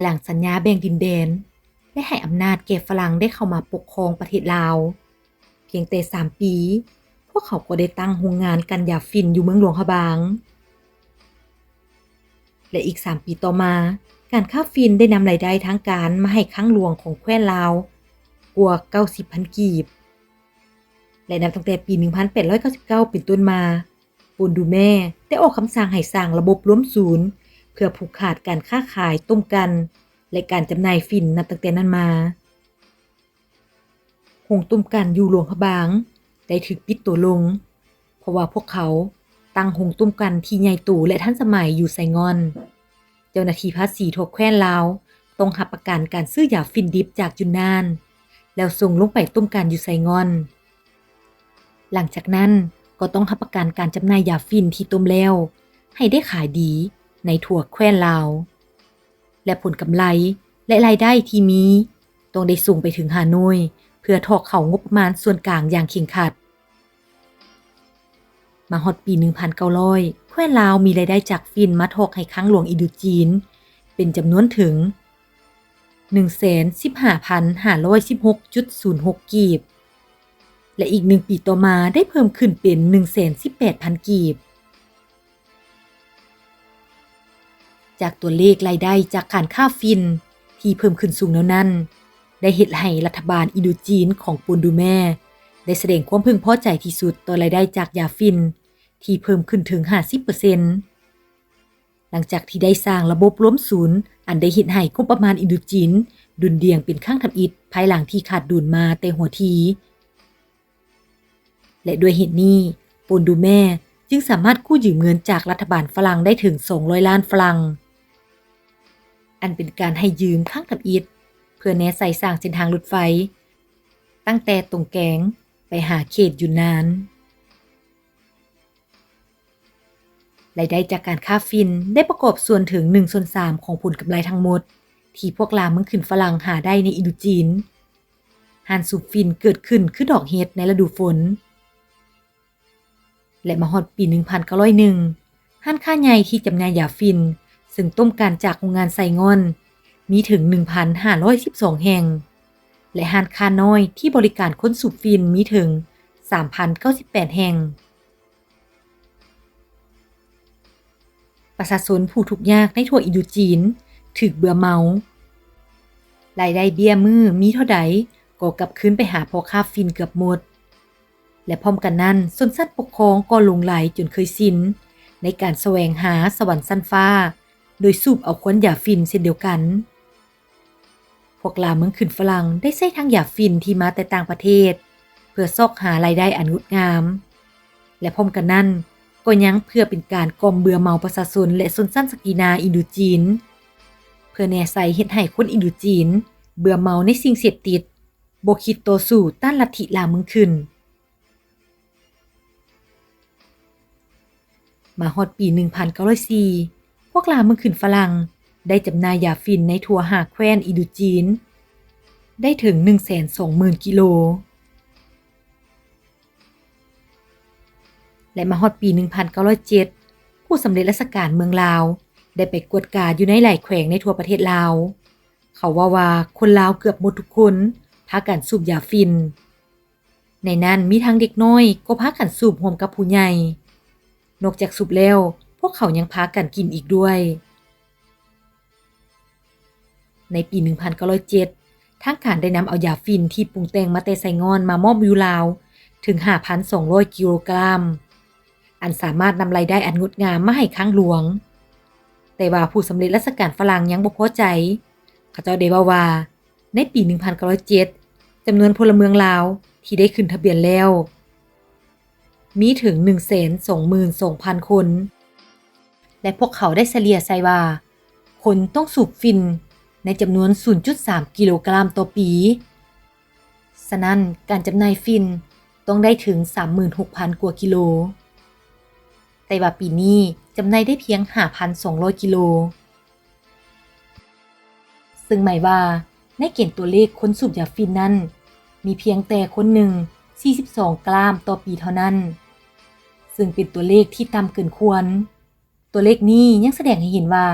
ຫຼັງສັນຍາແບ່ງດິນແດນ ແລະ ໃຫ້ອຳນາດແກ່ຝຣັ່ງໄດ້ເຂົ້າມາປົກຄອງປະເທດລາວ ພຽງແຕ່ສາມປີ ພວກເຂົາກໍໄດ້ຕັ້ງໂຮງງານກັ່ນຢາຝິ່ນຢູ່ເມືອງຫຼວງພະບາງ ແລະ ອີກສາມປີຕໍ່ມາ, ການຄ້າຝິ່ນໄດ້ນຳລາຍໄດ້ທາງການມາໃຫ້ຄັງຫຼວງຂອງແຄວ້ນລາວກວ່າເກົ້າສິບພັນກີບ ແລະ ນັບຕັ້ງແຕ່ປີໜຶ່ງພັນແປດຮ້ອຍເກົ້າສິບເກົ້າເປັນຕົ້ນມາ, ປອນດູແມໄດ້ອອກຄຳສັ່ງໃຫ້ສ້າງລະບົບລວມສູນ ເພື່ອຜູກຂາດການຄ້າຂາຍຕົ້ມກັ່ນ ແລະ ການຈຳໜ່າຍຝິ່ນນັບຕັ້ງແຕ່ນັ້ນມາ. ໂຮງຕົ້ມກັ່ນຢູ່ຫຼວງພະບາງໄດ້ຖືກປິດຕົວລົງ ເພາະວ່າພວກເຂົາຕັ້ງໂຮງຕົ້ມກັ່ນທີ່ໃຫຍ່ໂຕ ແລະ ທັນສະໄໝຢູ່ໄຊງ່ອນ. ເຈົ້າໜ້າທີ່ພາສີທົ່ວແຄວ້ນລາວຕ້ອງຮັບປະກັນການຊື້ຢາຝິ່ນດິບຈາກຢຸນນານ ແລ້ວສົ່ງລົງໄປຕົ້ມກັ່ນຢູ່ໄຊງ່ອນ. ຫຼັງຈາກນັ້ນກໍຕ້ອງຮັບປະກັນການຈຳໜ່າຍຢາຝິ່ນທີ່ຕົ້ມແລ້ວໃຫ້ໄດ້ຂາຍດີໃນທົ່ວແຄວ້ນລາວ ແລະ ຜົນກຳໄລ ແລະ ລາຍໄດ້ທີ່ມີຕ້ອງໄດ້ສົ່ງໄປເຖິງຮ່າໂນ້ຍ ເພື່ອຖອກເຂົ້າງົບປະມານສ່ວນກາງຢ່າງເຄັ່ງຄັດ. ມາຮອດປີໜຶ່ງພັນເກົ້າຮ້ອຍ ແຄວ້ນລາວມີລາຍໄດ້ຈາກຝິ່ນມາຖອກໃຫ້ຄັງຫຼວງອິນໂດຈີນເປັນຈຳນວນເຖິງໜຶ່ງແສນສິບຫ້າພັນຫ້າຮ້ອຍສິບຫົກຈຸດສູນຫົກກີບ ແລະ ອີກໜຶ່ງປີຕໍ່ມາໄດ້ເພີ່ມຂຶ້ນເປັນໜຶ່ງແສນສິບແປດພັນກີບ. ຈາກຕົວເລກລາຍໄດ້ຈາກການຄ້າຝິ່ນທີ່ເພີ່ມຂຶ້ນສູງແນວນັ້ນ ໄດ້ເຮັດໃຫ້ລັດຖະບານອິນໂດຈີນຂອງປອນດູແມໄດ້ສະແດງຄວາມເພິ່ງພໍໃຈທີ່ສຸດຕໍ່ລາຍໄດ້ຈາກຢາຝິ່ນທີ່ເພີ່ມຂຶ້ນເຖິງຫ້າສິບເປີເຊັນ ຫຼັງຈາກທີ່ໄດ້ສ້າງລະບົບລວມສູນ ອັນໄດ້ເຮັດໃຫ້ງົບປະມານອິນໂດຈີນດຸ່ນດ່ຽງເປັນຄັ້ງທຳອິດ ພາຍຫຼັງທີ່ຂາດດຸນມາແຕ່ຫົວທີ ແລະ ດ້ວຍເຫດນີ້ ປອນດູແມຈຶ່ງສາມາດກູ້ຢືມເງິນຈາກລັດຖະບານຝຣັ່ງໄດ້ເຖິງສອງຮ້ອຍລ້ານຝຣັ່ງ ອັນເປັນການໃຫ້ຢືມຄັ້ງທຳອິດ ເພື່ອແນໃສ່ສ້າງເສັ້ນທາງລົດໄຟ ຕັ້ງແຕ່ຕົງແກງໄປຫາເຂດຢຸນນານ. ລາຍໄດ້ຈາກການຄ້າຝິ່ນໄດ້ປະກອບສ່ວນເຖິງໜຶ່ງສ່ວນສາມຂອງຜົນກຳໄລທັງໝົດ ທີ່ພວກລ່າເມືອງຂຶ້ນຝຣັ່ງຫາໄດ້ໃນອິນໂດຈີນ. ຮ້ານສູບຝິ່ນເກີດຂຶ້ນຄືດອກເຫັດໃນລະດູຝົນ ແລະ ມາຮອດປີໜຶ່ງພັນເກົ້າຮ້ອຍໜຶ່ງ ຮ້ານຄ້າໃຫຍ່ທີ່ຈຳໜ່າຍຢາຝິ່ນ ເຊິ່ງຕົ້ມກັ່ນຈາກໂຮງງານໄຊງ່ອນ ມີເຖິງໜຶ່ງພັນຫ້າຮ້ອຍສິບສອງແຫ່ງ ແລະ ຮ້ານຄ້ານ້ອຍທີ່ບໍລິການຄົນສູບຝິ່ນມີເຖິງສາມພັນເກົ້າສິບແປດແຫ່ງ. ປະຊາຊົນຜູ້ທຸກຍາກໃນທົ່ວອິນໂດຈີນຖືກເບື່ອເມົາ. ລາຍໄດ້ເບ້ຍມື້ມີເທົ່າໃດກໍກັບຄືນໄປຫາພໍ່ຄ້າຝິ່ນເກືອບໝົດ ແລະ ພ້ອມກັນນັ້ນ ຊົນຊັ້ນປົກຄອງກໍຫຼົງໄຫຼຈົນເຄີຍຊິນໃນການສະແຫວງຫາສະຫວັນຊັ້ນຟ້າ ໂດຍສູບເອົາຄວັນຢາຝິ່ນເຊັ່ນດຽວກັນ. ພວກລ່າເມືອງຂຶ້ນຝຣັ່ງໄດ້ໃຊ້ທັງຢາຝິ່ນທີ່ມາແຕ່ຕ່າງປະເທດ ເພື່ອຊອກຫາລາຍໄດ້ອັນງົດງາມ ແລະ ພ້ອມກັນນັ້ນກໍຍັງເພື່ອເປັນການກ່ອມເບື່ອເມົາປະຊາຊົນ ແລະ ຊົນຊັ້ນສັກດີນາອິນໂດຈີນ ເພື່ອແນໃສ່ເຮັດໃຫ້ຄົນອິນໂດຈີນເບື່ອເມົາໃນສິ່ງເສບຕິດ, ບໍ່ຄິດຕໍ່ສູ້ຕ້ານລັດທິລ່າເມືອງຂຶ້ນ. ມາຮອດປີໜຶ່ງພັນເກົ້າຮ້ອຍສີ່ ພວກລ່າເມືອງຂຶ້ນຝຣັ່ງໄດ້ຈຳໜ່າຍຢາຝິ່ນໃນທົ່ວຫ້າແຄວ້ນອິນໂດຈີນໄດ້ເຖິງໜຶ່ງແສນສອງໝື່ນກິໂລ ແລະ ມາຮອດປີໜຶ່ງພັນເກົ້າຮ້ອຍເຈັດ ຜູ້ສຳເລັດລາຊະການເມືອງລາວໄດ້ໄປກວດກາຢູ່ໃນຫຼາຍແຂວງໃນທົ່ວປະເທດລາວ. ເຂົາເວົ້າວ່າຄົນລາວເກືອບໝົດທຸກຄົນພາກັນສູບຢາຝິ່ນ. ໃນນັ້ນມີທັງເດັກນ້ອຍກໍພາກັນສູບຮ່ວມກັບຜູ້ໃຫຍ່. ນອກຈາກສູບແລ້ວ, ພວກເຂົາຍັງພາກັນກິນອີກດ້ວຍ. ໃນປີໜຶ່ງພັນເກົ້າຮ້ອຍເຈັດ ທາງການໄດ້ນຳເອົາຢາຝິ່ນທີ່ປຸງແຕ່ງມາແຕ່ໄຊງ່ອນມາມອບຢູ່ລາວເຖິງຫ້າພັນສອງຮ້ອຍກິໂລກຣາມ, ອັນສາມາດນຳລາຍໄດ້ອັນງົດງາມມາໃຫ້ຄັງຫຼວງ. ແຕ່ວ່າຜູ້ສຳເລັດລາຊະການຝຣັ່ງຍັງບໍ່ພໍໃຈ. ເຂົາເຈົ້າໄດ້ເວົ້າວ່າ ໃນປີໜຶ່ງພັນເກົ້າຮ້ອຍເຈັດ ຈຳນວນພົນລະເມືອງລາວທີ່ໄດ້ຂຶ້ນທະບຽນແລ້ວ ມີເຖິງໜຶ່ງແສນສອງໝື່ນສອງພັນຄົນ ແລະ ພວກເຂົາໄດ້ສະເລ່ຍໃສ່ວ່າ ຄົນຕ້ອງສູບຝິ່ນໃນຈຳນວນສູນຈຸດສາມກິໂລກຣາມຕໍ່ປີ. ສະນັ້ນ, ການຈຳໜ່າຍຝິ່ນຕ້ອງໄດ້ເຖິງສາມໝື່ນຫົກພັນກວ່າກິໂລ, ແຕ່ວ່າປີນີ້ຈຳໜ່າຍໄດ້ພຽງຫ້າພັນສອງຮ້ອຍກິໂລ. ເຊິ່ງໝາຍວ່າໃນເກນຕົວເລກຄົນສູບຢາຝິ່ນນັ້ນ ມີພຽງແຕ່ຄົນໜຶ່ງສີ່ສິບສອງກຣາມຕໍ່ປີເທົ່ານັ້ນ, ເຊິ່ງເປັນຕົວເລກທີ່ຕ່ຳເກີນຄວນ. ຕົວເລກນີ້ຍັງສະແດງໃຫ້ເຫັນວ່າ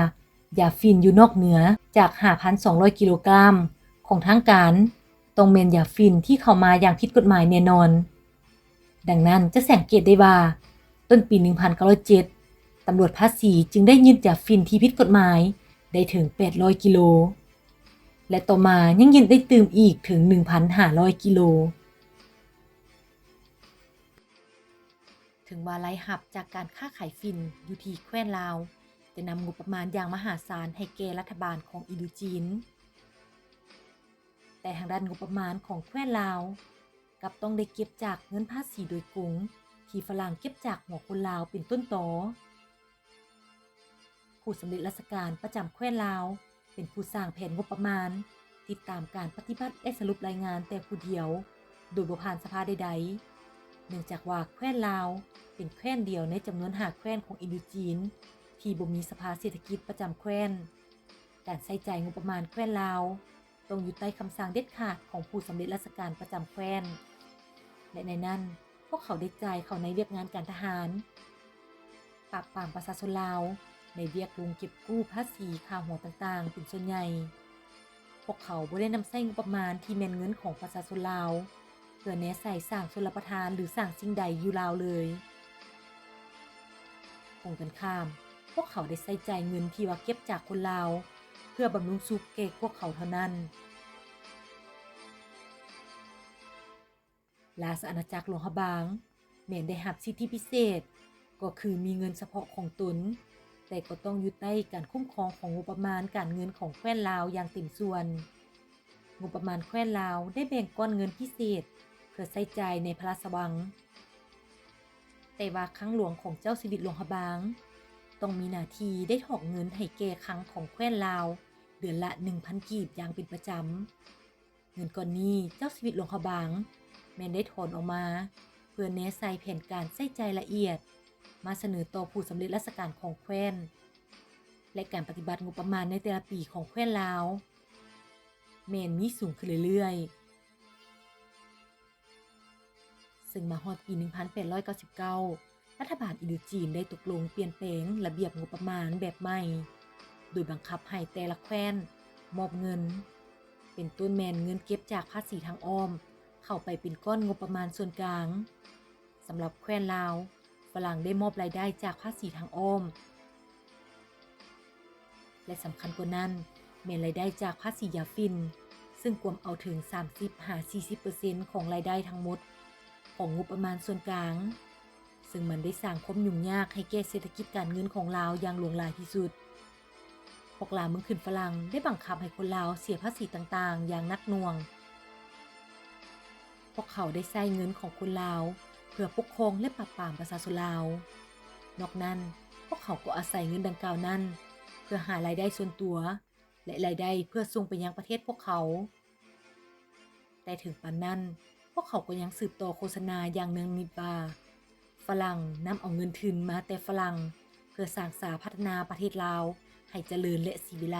ຢາຝິ່ນຢູ່ນອກເໜືອຈາກ ຫ້າພັນສອງຮ້ອຍ ກິໂລກຣາມຂອງທາງການ ຕ້ອງແມ່ນຢາຝິ່ນທີ່ເຂົ້າມາຢ່າງຜິດກົດໝາຍແນ່ນອນ. ດັ່ງນັ້ນຈະສັງເກດໄດ້ວ່າ ຕົ້ນປີ ໜຶ່ງພັນເກົ້າຮ້ອຍເຈັດ ຕຳຫຼວດພາສີຈຶ່ງໄດ້ຍຶດຢາຝິ່ນທີ່ຜິດກົດໝາຍໄດ້ເຖິງ ແປດຮ້ອຍ ກິໂລ ແລະ ຕໍ່ມາຍັງຍຶດໄດ້ຕື່ມອີກເຖິງ ໜຶ່ງພັນຫ້າຮ້ອຍ ກິໂລ. ເຖິງວ່າລາຍຮັບຈາກການຄ້າຂາຍຝິ່ນຢູ່ທີ່ແຄວ້ນລາວ ຈະນຳງົບປະມານຢ່າງມະຫາສານໃຫ້ແກ່ລັດຖະບານຂອງອິນໂດຈີນ, ແຕ່ທາງດ້ານງົບປະມານຂອງແຄວ້ນລາວ ກັບຕ້ອງໄດ້ເກັບຈາກເງິນພາສີໂດຍກົງທີ່ຝຣັ່ງເກັບຈາກຫົວຄົນລາວເປັນຕົ້ນຕໍ. ຜູ້ສຳເລັດລາຊະການປະຈຳແຄວ້ນລາວ ເປັນຜູ້ສ້າງແຜນງົບປະມານ, ຕິດຕາມການປະຕິບັດ ແລະ ສະຫຼຸບລາຍງານແຕ່ຜູ້ດຽວ ໂດຍບໍ່ຜ່ານສະພາໃດໆ, ເນື່ອງຈາກວ່າແຄວ້ນລາວເປັນແຄວ້ນດຽວໃນຈຳນວນຫ້າແຄວ້ນຂອງອິນໂດຈີນ ທີ່ບໍ່ມີສະພາເສດຖະກິດປະຈຳແຄວ້ນ. ການໃຊ້ຈ່າຍງົບປະມານແຄວ້ນລາວ ຕ້ອງຢູ່ໃຕ້ຄຳສັ່ງເດັດຂາດຂອງຜູ້ສຳເລັດລາຊະການປະຈຳແຄວ້ນ ແລະ ໃນນັ້ນ ພວກເຂົາໄດ້ຈ່າຍເຂົ້າໃນວຽກງານການທະຫານ, ປາບປາມປະຊາຊົນລາວ, ໃນວຽກລົງເກັບກູ້ພາສີຄ່າຫົວຕ່າງໆເປັນສ່ວນໃຫຍ່. ພວກເຂົາບໍ່ໄດ້ນຳໃຊ້ງົບປະມານທີ່ແມ່ນເງິນຂອງປະຊາຊົນລາວ ເພື່ອແນໃສ່ສ້າງຊົນລະປະທານ ຫຼື ສ້າງສິ່ງໃດຢູ່ລາວເລີຍ. ກົງກັນຂ້າມ, ພວກເຂົາໄດ້ໃຊ້ຈ່າຍເງິນທີ່ວ່າເກັບຈາກຄົນລາວ ເພື່ອບຳລຸງສຸກແກ່ພວກເຂົາເທົ່ານັ້ນ. ລາຊະອານາຈັກຫຼວງພະບາງ ແມ່ນໄດ້ຮັບສິດທິພິເສດ ກໍຄືມີເງິນສະເພາະຂອງຕົນ, ແຕ່ກໍຕ້ອງຢູ່ໃຕ້ການຄຸ້ມຄອງຂອງງົບປະມານການເງິນຂອງແຄວ້ນລາວຢ່າງເຕັມສ່ວນ. ງົບປະມານແຄວ້ນລາວໄດ້ແບ່ງກ້ອນເງິນພິເສດເພື່ອໃຊ້ຈ່າຍໃນພະລາຊະວັງ, ແຕ່ວ່າຄັງຫຼວງຂອງເຈົ້າຊີວິດຫຼວງພະບາງ ຕ້ອງມີໜ້າທີ່ໄດ້ຖອກເງິນໃຫ້ແກ່ຄັງຂອງແຄວ້ນລາວເດືອນລະໜຶ່ງພັນກີບຢ່າງເປັນປະຈຳ. ເງິນກ້ອນນີ້ເຈົ້າຊີວິດຫຼວງພະບາງ ແມ່ນໄດ້ຖອນອອກມາ ເພື່ອແນໃສ່ແຜນການໃຊ້ຈ່າຍລະອຽດ ມາສະເໜີຕໍ່ຜູ້ສຳເລັດລາຊະການຂອງແຄວ້ນ ແລະ ການປະຕິບັດງົບປະມານໃນແຕ່ລະປີຂອງແຄວ້ນລາວ ແມ່ນມີສູງຂຶ້ນເລື້ອຍໆ. ເຊິ່ງມາຮອດປີໜຶ່ງພັນແປດຮ້ອຍເກົ້າສິບເກົ້າ ລັດຖະບານອິນໂດຈີນໄດ້ຕົກລົງປ່ຽນແປງລະບຽບງົບປະມານແບບໃໝ່ ໂດຍບັງຄັບໃຫ້ແຕ່ລະແຄວ້ນມອບເງິນ ເປັນຕົ້ນແມ່ນເງິນເກັບຈາກພາສີທາງອ້ອມ ເຂົ້າໄປເປັນກ້ອນງົບປະມານສ່ວນກາງ. ສຳລັບແຄວ້ນລາວ, ຝຣັ່ງໄດ້ມອບລາຍໄດ້ຈາກພາສີທາງອ້ອມ ແລະ ສຳຄັນກວ່ານັ້ນ ແມ່ນລາຍໄດ້ຈາກພາສີຢາຝິ່ນ ເຊິ່ງກວມເອົາເຖິງສາມສິບຫາສີ່ສິບເປີເຊັນຂອງລາຍໄດ້ທັງໝົດຂອງງົບປະມານສ່ວນກາງ, ເຊິ່ງມັນໄດ້ສ້າງຄວາມຫຍຸ້ງຍາກໃຫ້ແກ່ເສດຖະກິດການເງິນຂອງລາວຢ່າງຫຼວງຫຼາຍທີ່ສຸດ. ພວກລ່າເມືອງຂຶ້ນຝຣັ່ງໄດ້ບັງຄັບໃຫ້ຄົນລາວເສຍພາສີຕ່າງໆຢ່າງໜັກໜ່ວງ. ພວກເຂົາໄດ້ໃຊ້ເງິນຂອງຄົນລາວເພື່ອປົກຄອງ ແລະ ປາບປາມປະຊາຊົນລາວ. ນອກນັ້ນ, ພວກເຂົາກໍອາໄສເງິນດັ່ງກ່າວນັ້ນເພື່ອຫາລາຍໄດ້ສ່ວນຕົວ ແລະ ລາຍໄດ້ເພື່ອສົ່ງໄປຍັງປະເທດພວກເຂົາ. ແຕ່ເຖິງປານນັ້ນ, ພວກເຂົາກໍຍັງສືບຕໍ່ໂຄສະນາຢ່າງເນືອງນິດວ່າ ຝຣັ່ງນຳເອົາເງິນທຶນມາແຕ່ຝຣັ່ງ ເພື່ອສ້າງສາພັດທະນາປະເທດລາວໃຫ້ຈະເລີນ ແລະ ສີວິໄລ.